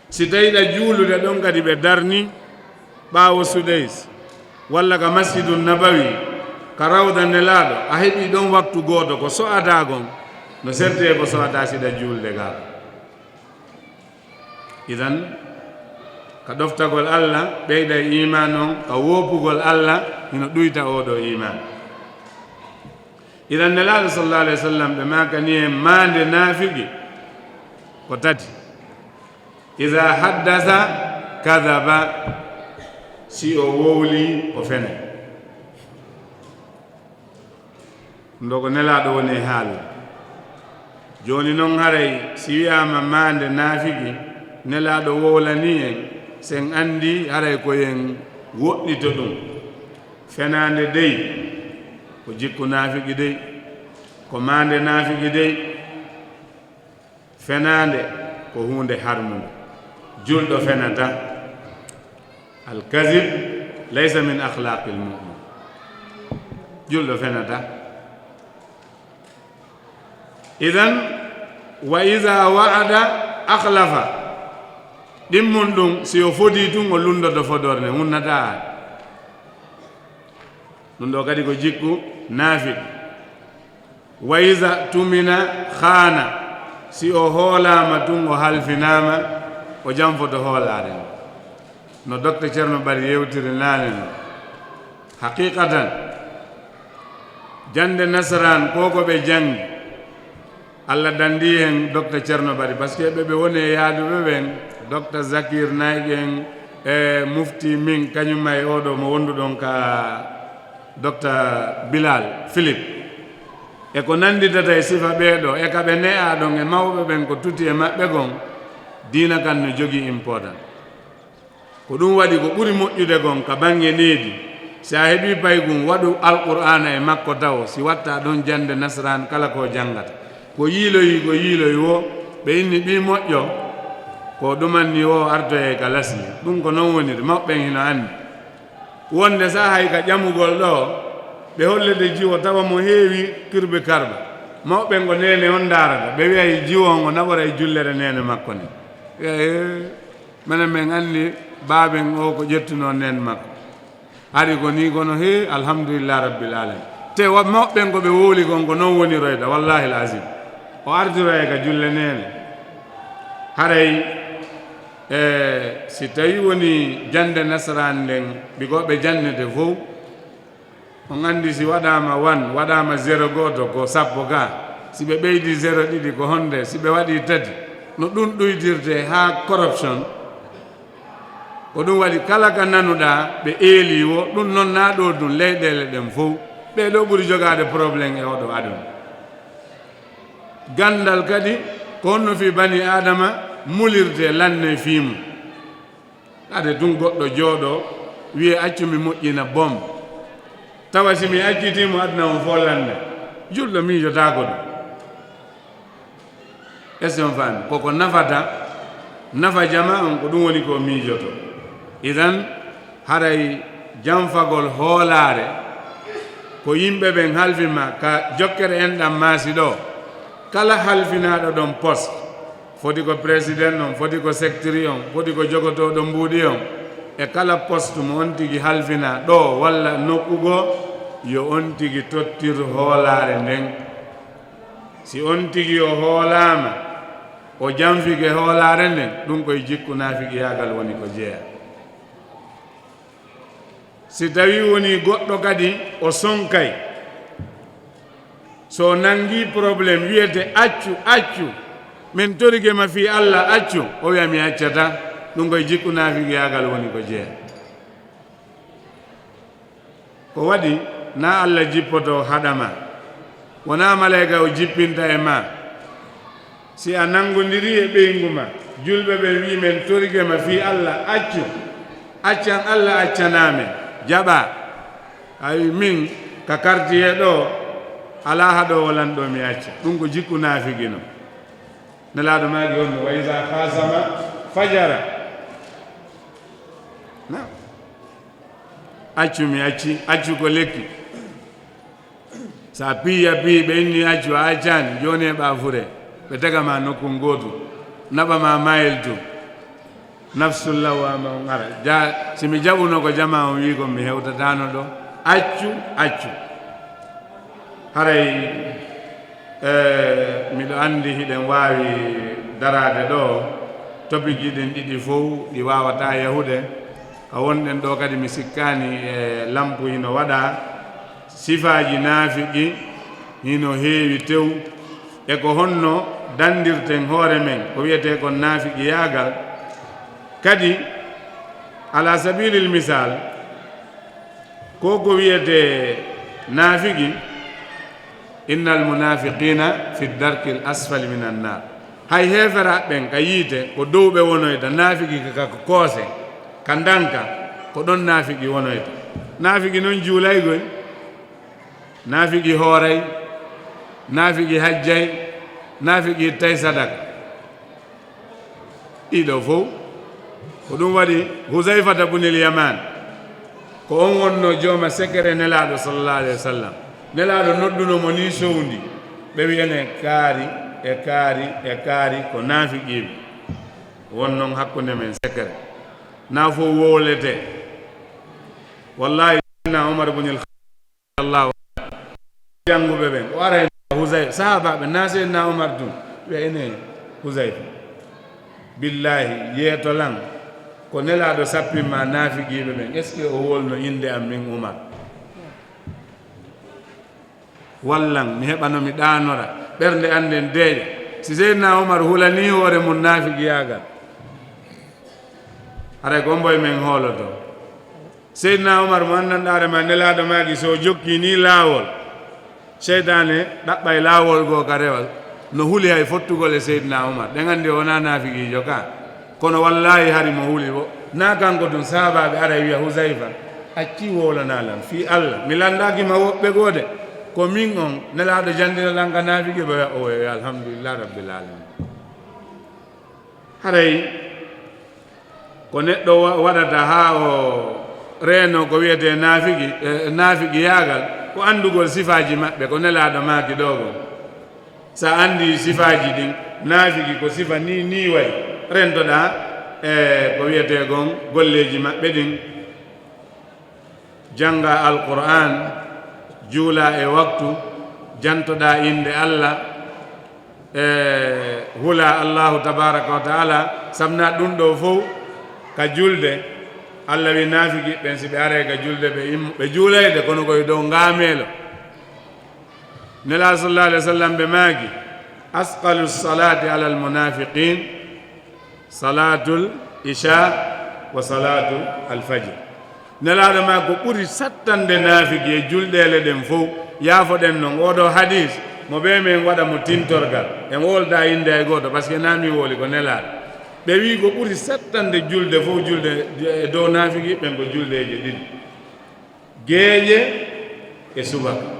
Si tawii ɗa juulude ɗon kadi ɓe darni ɓaawo Sudays, walla ka Masjidun Nabawi, ka Rawda Nelaaɗo, a heɓii ɗon waktu gooto ko so'ataa kon, no serti e ko so'ataa si ɗa juulde gaa. Idan, ka ɗoftagol Alla, ɓeyday iimaan on, ka woopugol Alla, hino ɗuyta oo ɗoo iimaan. Idan Nelaaɗo sallallahu alayhi wa sallam, ɓe maakani en maande naafigi ko tati. Iza haddasa kadaba, si o wowlii, o fenay. Ɗun ɗoo ko Nelaaɗo woni e haala. Jooni non, haray si wi'aama maande naafigi, Nelaaɗo wowlanii en, si en anndii, haray ko en woɗɗito ɗun. Fenaande dey, ko jikku naafigi dey, ko maande naafigi dey. Fenaande ko huunde harmunde. Julɗo fenataa. Al-kazib laysa min akhlaqil mu'min. Julɗo fenataa. Idan, wa iza wa'ada akhlafa. Ɗimmun ɗun, si o fodii tun, o lunndoto fodoore nden, hunnataa. Ɗun ɗoo kadi ko jikku naafiqi. Wa iza tumina khana, si o hoolaama tun, o halfinaama, o janfoto hoolaare nden. No Dokta Cerno Bari yewtiri naane non. Haqiqatan, jannde nasaraan ko ko ɓe janngi, Alla danndii hen Dokta Cerno Bari, parce que ɓe ɓe woni e yaaduɓe ɓen, Dokta Zakir Naik en, e Mufti Min, kañum e oo ɗoo mo wonduɗon ka Dokta Bilal Philippe. E ko nannditata e sifa ɓee ɗoo, e ka ɓe ne'aa ɗon e mawɓe ɓen ko tuti e maɓɓe kon, diina kan no jogii important. Ko ɗun waɗi ko ɓuri moƴƴude kon ka baŋŋe needi, si a heɓii paygum, waɗu Alqur'aana e makko tawo, si watta ɗon jannde nasaraan kala ko janngata. Ko yiiloyii, ko yiiloyi woo, ɓe inni ɓii moƴƴo, ko ɗumanni woo artoyay ka lasli. Ɗun ko non woniri, mawɓe ɓen hino anndi. Wonde saahay ka ƴamugol ɗoo, ɓe hollete jiwo tawa mo heewi kirɓe karɓa. Mawɓe ɓen ko neene on ndaarata, ɓe wi'ay jiwo on o naɓoray jullere neene makko nden. Wi'a, "Ee, menen men anndi baaben o ko ƴettunoo neen makko." Hari ko nii kono, hee, alhamdulillah rabbil alamin. Te wa-, mawɓe ɓen ko ɓe wowli kon ko non woniroyta, wallahi al azim. O artiroyay ka julle neene. Haray, e, si tawii woni jannde nasaraan nden, biko ɓe jannete fow, on anndi si waɗaama wan, waɗaama zéro gooto ko sappo gaa, si ɓe ɓeydi zéro ɗiɗi ko honde, si ɓe waɗi tati, no ɗun ɗuytirte haa corruption. Ko ɗun waɗi kala ka nanuɗaa ɓe eelii woo, ɗun non naa ɗoo tun, leyɗeele ɗen fow. Ɓee ɗoo ɓuri jogaade problème e oo ɗoo aduna. Ganndal kadi, ko honno fii banii Aadama mulirtee lannee fii mun. Ade tun goɗɗo jooɗoo, wi'ee, "Accu mi moƴƴina bom." Tawa si mi accitii mo, aduna on fow lannay. Julɗo miijotaako ɗun. Est-ce que on faami? Ko ko nafata, nafa jamaa on, ko ɗun woni ko miijoto. Idan, haray janfagol hoolaare, ko yimɓe ɓen halfi ma ka jokkere enɗam maasi ɗoo. Kala halfinaaɗo ɗon poste, foti ko président on, foti ko secteur on, foti ko jogotooɗo mbuuɗi on, e kala poste mo on tigi halfinaa ɗoo walla nokku goo, yo on tigi tottir hoolaare nden. Si on tigi o hoolaama, o janfike hoolaare nden, ɗun ko e jikku naafiqiyaagal woni ko jeyaa. Si tawii wonii goɗɗo kadi o sonkay, so o nanngii problème, wiyete, "Accu, accu, min torike ma fii Alla, accu." O wiya, "Mi accataa." Ɗum koye jikku naafiqiyaagal woni ko jeyaa. Ko waɗi, na Alla jippoto haɗa ma. Wonaa maleyka o jippinta e ma. Si a nanngondirii e ɓeyngu ma, julɓe ɓen wi'i, "Men torike ma fii Alla, accu. Accan Alla accanaa men." Jaɓaa. A wi'i, "Min, ka kartiyee ɗoo, alaa haɗoowo lan ɗoo mi acca." Ɗum ko jikku naafiqi non. Nelaaɗo maaki honno, "Wa iza khasama fajara." Na. "Accu, mi acci, accu ko lekki." Sa piya piyi, ɓe inni accu, a accaani, jooni e ɓaa fure, ɓe tega ma nokku ngootu, naɓa ma mayel to. Nafsul lawwama on ara. Ja, si mi jaɓuno ko jama on wi kon, mi hewtatano ɗo. Accu, accu. Haray, eh, miɗo anndi hiɗen waawi daraade ɗo, topiji ɗin ɗiɗi fow ɗi waawata yahude. Ka wonɗen ɗo kadi, mi sikkaani, e lampu hino waɗa. Sifaaji naafiqi hino heewi tew. E ko honno dandirten hoore men ko wiyetee kon naafiqiyaagal? Kadi, ala sabilil misal, ko ko wiyetee naafiqi, "Innal munafiqina fi darkil asfali minan nar." Hay heeferaaɓe ɓen ka yiite, ko dow ɓe wonoyta, naafiqi ka, ka ko koose, ka ndanka, ko ɗon naafiqi wonoyta. Naafiqi non juulay goy, naafiqi hooray, naafiqi hajjay, naafiqi ittay sadaka. Ɗiɗo fow, ko ɗum waɗi Huzayfata bunil Yaman, ko on wonno jooma sekere Nelaaɗo sallallahu alayhi wa sallam. Nelaaɗo nodduno mo ni sowndi, ɓe wi'ene kaari e kaari e kaari ko naafiqiiɓe won non hakkunde men sekere. Na fow wowlete. Wallahi, Seydina Umar bunil Allahu, jannguɓe ɓen, o aray Huzayfa, sahaabaaɓe, na Seydina Umar tun, wi'a ene Huzayfa. Billahi, yeeto lan, ko Nelaaɗo sappimma naafiqiiɓe ɓen, est-ce que o wolno innde am min Umar? Wallan, mi heɓa no mi ɗaanora, ɓernde an nden deeƴa. Si Seydina Umar hulanii hoore mun naafiqiyaagal, haray ko ombo e men hooloto. Seydina Umar mo anndanɗaare ma, Nelaaɗo maaki, so o jokkii nii laawol, seytaane ɗaɓɓay laawol goo ka rewa, no huli hay fottugol e Seydina Umar. Ɗen anndi o wonaa naafiqiijo ka. Kono wallaahi hari mo huli wo. Na kanko tun, sahaabaaɓe aray wi'a Huzayfa, "Acci wowlanaa lan, fii Alla, mi lanndaaki ma woɓɓe goo de. Ko min on, Nelaaɗo janndina lan ka naafiqi?" Ɓe wi'a, "O, e, alhamdulillahi rabbil alamin." Haray ko neɗɗo wa-, waɗata haa o reeno ko wiyetee naafiki, e, naafiqiyaagal, ko anndugol sifaaji maɓɓe, ko Nelaaɗo maaki ɗoo kon. Sa anndi sifaaji ɗin, naafiki ko sifa nii, nii wayi, rentoɗaa, e, ko wiyetee kon golleeji maɓɓe ɗin. Jannga Alqur'aan, juula e waktu, jantoɗaa innde Alla, e hula Allahu tabaaraka wa taala, sabna ɗum ɗoo fow ka julde. Alla wi naafiqi ɓen, si ɓe aray ka julde, ɓe im-, ɓe juulayde, kono koye dow ngaameelo. Nelaaɗo sallallahu alayhi wa sallam ɓe maaki, "Asqalu salaati alal munaafiqiin salaatul isha wa salaatu alfajr." Nelaaɗo ma ko ɓuri sattande naafiki e julɗeele ɗen fow. Yaafoɗen non, oo ɗoo hadiis, mo ɓe men waɗa mo tintorgal. En wowlata innde hay gooto, parce que na min wowli ko Nelaaɗo. Ɓe wii ko ɓuri sattande julde fow, julde e dow naafiki ɓen ko juldeeje ɗiɗi. Geeƴe e subaka.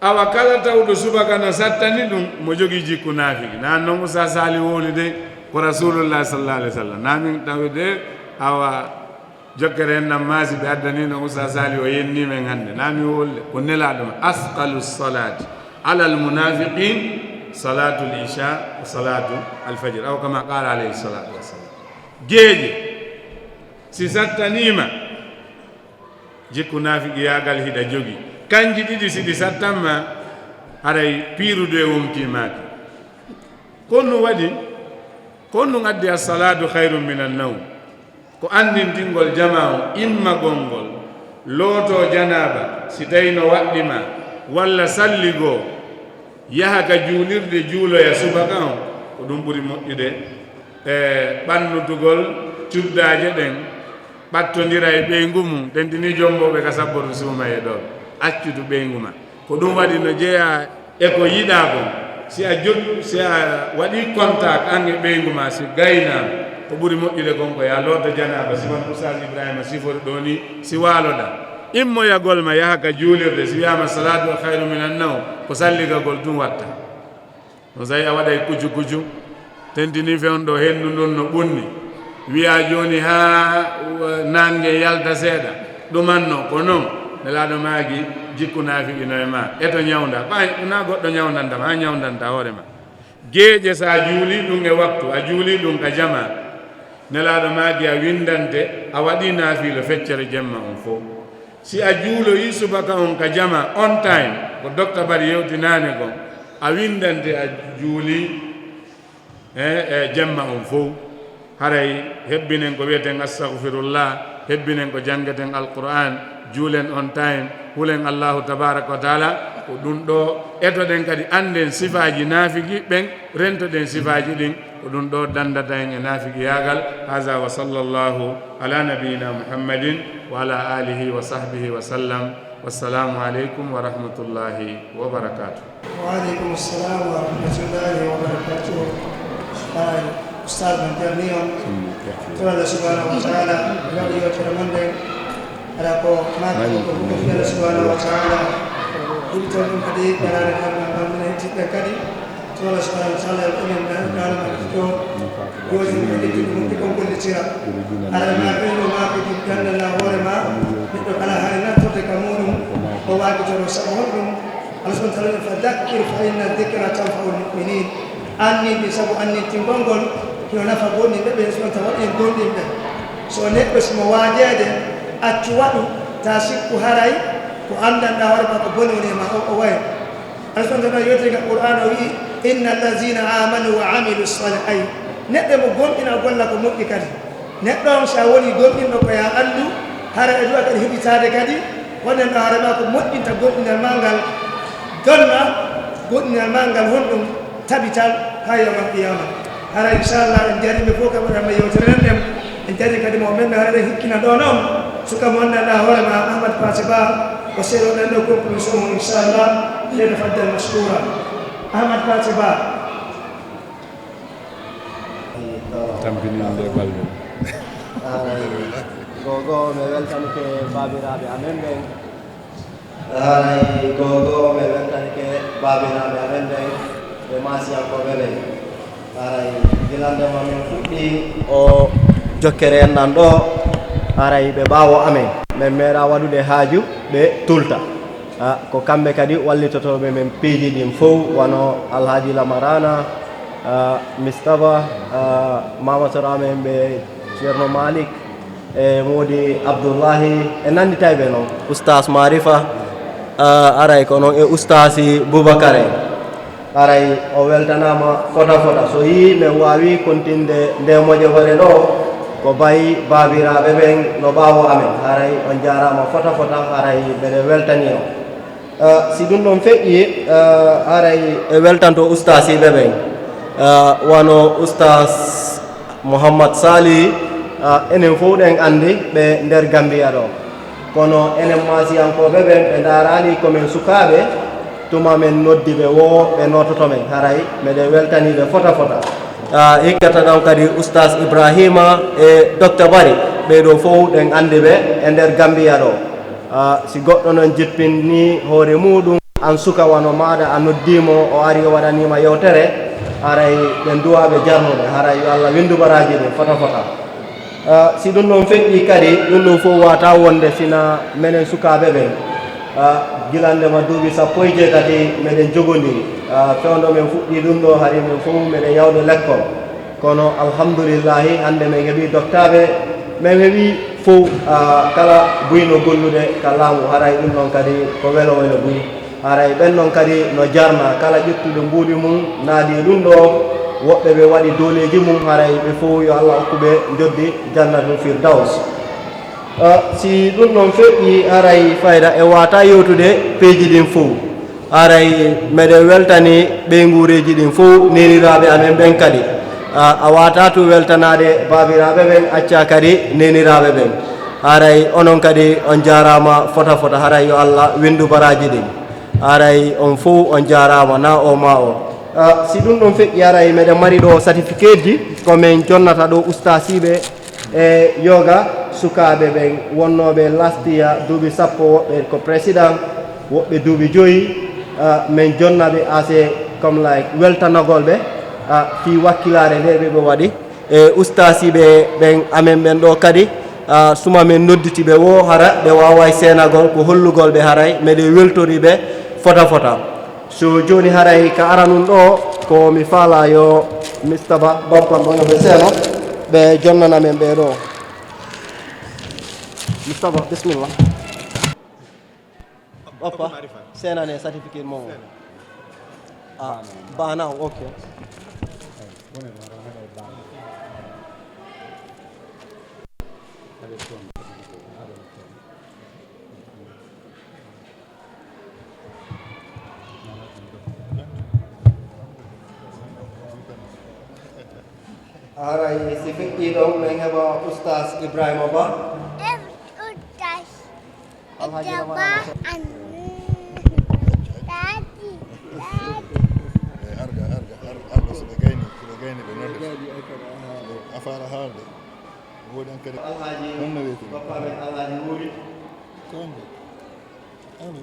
Awa kala tawɗo subaka no sattani ɗum, mo jogii jikku naafiki. Na non Usa Sali wowli de, ko Rasulullah sallallahu alaihi wasallam. Na min tawi de, awa jokkere en nan maasi ɓe addani no Usa Sali o yenni men hannde. Na min wowli de, ko Nelaaɗo ma, asqalu salati alal munafiqin salatul isha wa salatu al fajr. Aw kama qala alayhi salatu wassalam. Geeƴe, si sattaniima, jikku naafiqiyaagal hiɗa jogi. Kanji ɗiɗi si ɗi sattanma, haray piirudu e wonki maaki. Ko honɗum waɗi? Ko honɗum addi as-salatu khayrun minan nawm? Ko anndintingol jamaa on immagol ngol, lootoo janaaba si tawii no waɗɗii ma, walla salligoo, yaha ka juulirde juuloya subaka on, ko ɗum ɓuri moƴƴude. E ɓannutugol cuddaaje ɗen, ɓattondira e ɓeyngu mum, tentinii jommbooɓe ka sabbordu suumayee ɗoo, accudu ɓeyngu ma. Ko ɗum waɗi no jeyaa e ko yiɗaa kon. Si a jot-, si a waɗii contact an e ɓeyngu ma, si gaynaama, ko ɓuri moƴƴude kon ko yo a looto janaaba, si wano Ustaas Ibraahiima sifori ɗoo nii, si waaloɗaa. Immoyagol ma yaha ka juulirde, si wiyaama salaatu khayru minan nawm, ko salligagol tun watta. No tawi a waɗay kucu kucu, tentinii fewndo henndu ndun no ɓunni. Wiyaa jooni haa, uh, naange yalta seeɗa. Ɗumanno ko non, Nelaaɗo maaki, jikku naafiki no e ma. Eto ñawnda. Ɓay, wonaa goɗɗo ñawndanta ma, a ñawndanta hoore ma. Geeƴe, so a juulii ɗum e waktu, a juulii ɗum ka jamaa, Nelaaɗo maaki, a winndante, a waɗii naafiilo feccere jemma on fow. Si a juuloyii subaka on ka jamaa, on time, ko Dokta Bari yewti naane kon, a winndante a juulii, e, e jemma on fow. Haray hebbinen ko wi'eten astaghfirullah, hebbinen ko janngeten Alqur'aan, juulen on time, hulen Allaahu tabaaraka wa taala. Ko ɗum ɗoo etoɗen kadi, annden sifaaji naafiki ɓen, rentoɗen sifaaji ɗin. Ko ɗum ɗoo danndata en e naafiqiyaagal. Haza wa sallallahu ala nabiyyina Muhammadin wa ala alihi wa sahbihi wa sallam. Wassalaamu aleykum wa rahmatullahi wa barakaatuh. Wa aleykum salaam wa rahmatullahi wa barakaatuh. Haray Ustaaz men jarni on. To Allah subhanahu wa taala waɗi yewtere mon nden. Ala ko maaki ko ko Allah subhanahu wa taala. Ɗum tan ɗum kadi ɓeraade kam ngam minen tiɗɗen kadi. To Allah subhanahu wa taala yo enen ɗaano ma ɗo. Gooto ɗum ko ƴettude ɗum ɗi kon gollitira. Haray ma ɓeydo maaki ɗum gandana hoore ma. Neɗɗo kala haray nattorde ka muɗum. O waakitoro sabu honɗum? Allah subhanahu wa taala, "Fa dakkir fa inna dikra tanfa'ul mu'minin." Anndinde, sabu anndintingol ngol hino nafa gomɗinɓe ɓe, so tawii en gomɗinɓe. So neɗɗo si mo waajeede, accu waɗu, ta sikku haray ko anndanɗaa hoore ma ko bone woni e ma, o, o wayi. Allah subhanahu wa taala yewtiri ka Qur'aana, o wi'i, "Inna allazina amanu wa amilu salihati." Neɗɗo mo gomɗina, o golla ko moƴƴi kadi. Neɗɗo on, si a woni gomɗinɗo, ko yo a anndu, hara e du'a kadi heɓitaade kadi, wonen ɗo hara ma ko moƴƴinta gomɗinal maa ngal, donna gomɗinal maa ngal honɗum tabital haa yawmal qiyama. Hara inchallah en jarii ɓe fof kam waɗanma yewtere nden ɗen, en jarii kadi mo men hara ɗen hikkina ɗo noon, suka mo anndanɗaa hoore ma Ahmad Paate Ba, o seeɗo ɗen ɗo conclusion mum inchallah, leydi faddal maskura. Ahmad Paate Ba. Tampininde balɗe. Haray gogo, mi weltanike baabiraaɓe amen ɓen. Haray gogo, mi weltanike baabiraaɓe amen ɓen, ɓe maasiyankooɓe ɓen. Haray gila ndema min fuɗɗi o jokkere en ɗan ɗo, haray ɓe ɓaawo amen. Men meeɗaa waɗude haaju ɓe tulta. Ah, ko kamɓe kadi wallitotooɓe men piiji ɗin fow, wano Alhaji Lamarana, ah, Mistaba, ah, Mama Sora men ɓe Ceerno Malik, e Moodi Abdullahi, e nannditayɓe noon. Oustas Marifa, ah, aray ko noon e Oustasi Boubacar en. Haray o weltanaama fota fota. So yii men waawi kontinde nde moƴƴere ɗo, ko bayi baabiraaɓe ɓen no ɓaawo amen. Haray on jaaraama fota fota, haray mbeɗe weltani on. Ah, si ɗum ɗon feƴƴi, ah, haray e weltanto ustaasiiɓe ɓen, ah, wano Oustas Mouhammad Sali, ah, enen fof ɗen anndi ɓe nder Gambiya ɗo. Kono enen maasiyankooɓe ɓen, ɓe ndaaraali ko men sukaaɓe, tuma men noddi ɓe woo, ɓe noototo men. Haray meɗen weltanii ɓe fota fota. Ah, hikka tan kadi Oustas Ibrahima e Docteur Bari, ɓee ɗoo fof ɗen anndi ɓe e nder Gambiya ɗo. Ah, si goɗɗo noon jippinii hoore muuɗum, an suka wano maaɗa, a noddii mo, o ari, o waɗanii ma yewtere, haray ɓen duwaa ɓe jarnude, haray yo Allah winndu baraaji ɗin fota fota. Ah, si ɗum ɗon feƴƴii kadi, ɗum ɗum fof waawataa wonde sina menen sukaaɓe ɓen. Ah, gila ndema duuɓi sappo e jeetati meɗen jogondiri. Ah, fewndo men fuɗɗii ɗum ɗo, hari men fof meɗen yawde lekkol. Kono alhamdulillahi, hannde men heɓii doktaaɓe, men heɓii fof, ah, kala buyno gollude ka laamu, haray ɗum ɗon kadi ko welo welo buy. Haray ɓen ɗon kadi no jarna, kala ƴettude mbuuɗi mum naadi ɗum ɗo, Woɓɓe ɓe waɗi dooleeji mum, haray ɓe fow yo Allah okku ɓe njoddi Jannatul Firdaws. Ah, si ɗum ɗon feƴƴi, haray fayda e waata yewtude peeji ɗin fow. Haray meɗen weltani ɓeynguureeji ɗin fow, neeniraaɓe amen ɓen kadi. Ah, a waata tun weltanaade baabiraaɓe ɓen, acca kadi neeniraaɓe ɓen. Haray onon kadi on jaaraama fota fota, haray yo Allah winndu baraaji ɗin. Haray on fow on jaaraama, na o ma o. Ah, si ɗum ɗon feƴƴi, haray meɗen mari ɗo certificateji ko min jonnata ɗo ustaasiiɓe e yoga sukaaɓe ɓen wonnooɓe last year duuɓi sappo, woɓɓe ko président, woɓɓe duuɓi joyi. Ah, min jonna ɓe as a comme like weltanagol ɓe, ah, fii wakkilaare nde ɓe ɓe waɗi. E ustaasiiɓe ɓen amen ɓen ɗo kadi, ah, suma min nodditi ɓe wo hara ɓe waaway seenagol, ko hollugol ɓe haray meɗen weltori ɓe fota fota. So jooni haray ka aranun ɗo, ko mi faalaa yo Mister Ba, Bampan ɗo yo ɓe seeno, ɓe jonnana men ɓe ɗo. Mister Ba, bismillah. Oppa, seenane certificate mo. Ah, bana, ok. Haray si feƴƴii ɗon, men heɓa Oustaz Ibrahima Ba. Em, Oustaz. Alhaji Ibrahima Ba. Daadi, daadi. Eh, arga, arga, arga, arga, so ɓe gayni, so ɓe gayni ɓe nodde. A faala haalde. Woodi an kadi. Alhaji, honno wiyetee? Bappa men Alhaji Wuri. Ko on de? Allo.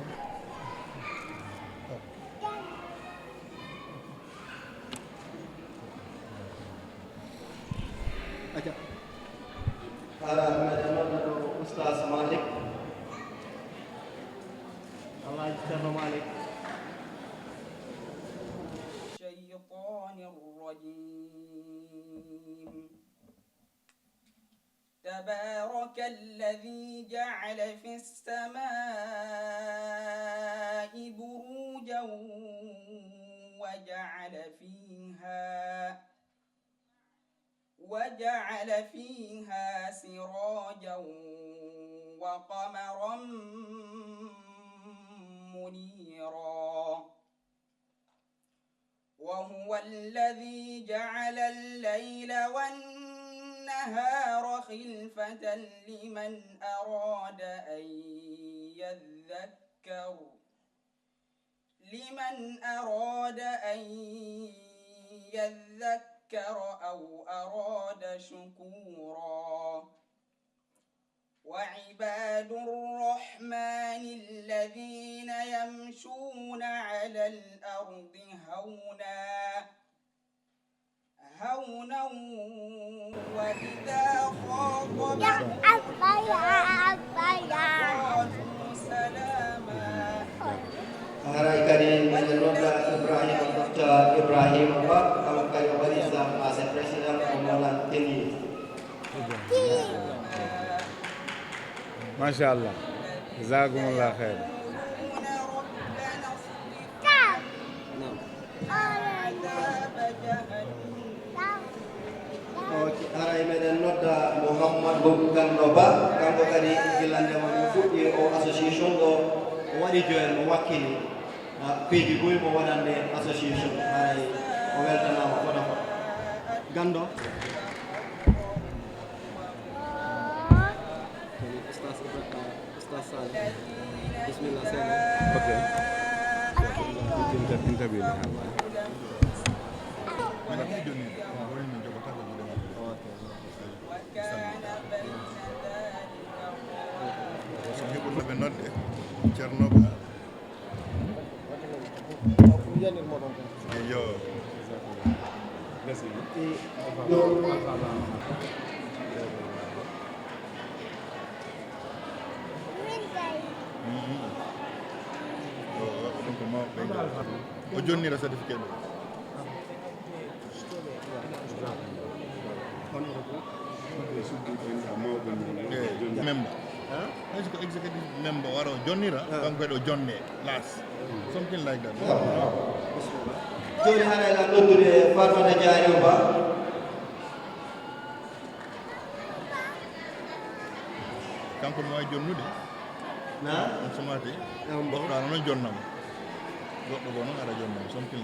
Aca. Hara meɗen nodda ɗo Oustaz Malik. Alhaji Ceerno Malik. الشيطان الرجيم. تبارك الذي جعل في السماء بروجا وجعل فيها، وجعل فيها سراجا وقمرا منيرا. وهو الذي جعل الليل والنهار خلفة لمن أراد أن يذكر، لمن أراد أن يذكر أو أراد شكورا. وعباد الرحمن الذين يمشون على الأرض هونا، هونا وإذا خاطبهم الجاهلون قالوا سلاما. Haray kadi meɗen nodda Ibrahima, Docteur Ibrahima Ba, kanko kadi o waɗi sa as a président ko Molan Tenir. Machallah. Jazakumullah khair. Ok, haray meɗen nodda Mouhammad Boubou Ganno Ba, kanko kadi gillande mo min fuɗɗi o association ɗo, o waɗi joyen, o wakkili. Ah, piiji buy mo waɗande association, haray o weltanaama fota fota. Ganndo. Ustaz Ibra-, ah, Ustaz Saleh. Bismillah, Saleh. Ok. Inter-, interview ni, ha, ba. Mana ko joni, woni min jogata ko juuɗe maɓɓe. Ok. So heɓuno ɓe nodde Ceerno Ba. Eyo. O jonnira certificat ɗo. Eh, member. Est-ce que executive member waro jonnira? Ah. Kanko ɗo jonne, last. Something like that. Ah. Jooni haray lan noddude Farmata Jaari Ba. Kanko no waawi jonnude. Na? On somati. Goɗɗo ana noon jonnamo. Goɗɗo goo noon aɗa jonnamo. Sonkil.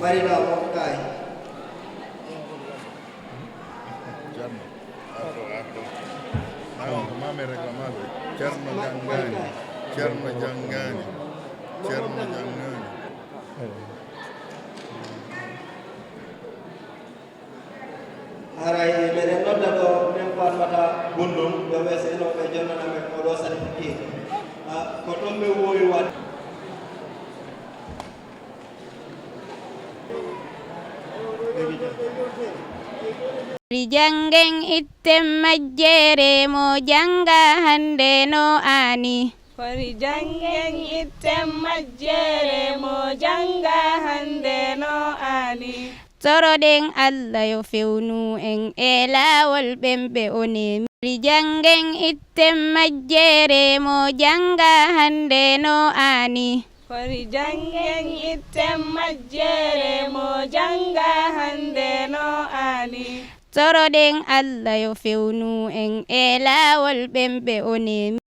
Marina o kaay. Ceerno. Arɗo, arɗo. Awa, ko mami réclamable. Ceerno janngaani. Ceerno janngaani. Ceerno janngaani. Haray meɗen nodda ɗo men Farmata Bundum, ɓe wese no ɓe jonnana men oɗo certificat. Ah, ko ɗon men wowi waɗ. Ri janngen itten majjere mo jannga hannde no aani. Kori janngen itten majjere mo jannga hannde no aani. Toroɗen Alla yo fewnu en e laawol ɓen ɓe o neemi. Kori janngen itten majjere mo jannga hannde no aani. Kori janngen itten majjere mo jannga hannde no aani. Toroɗen Alla yo fewnu en e laawol ɓen ɓe o neemi.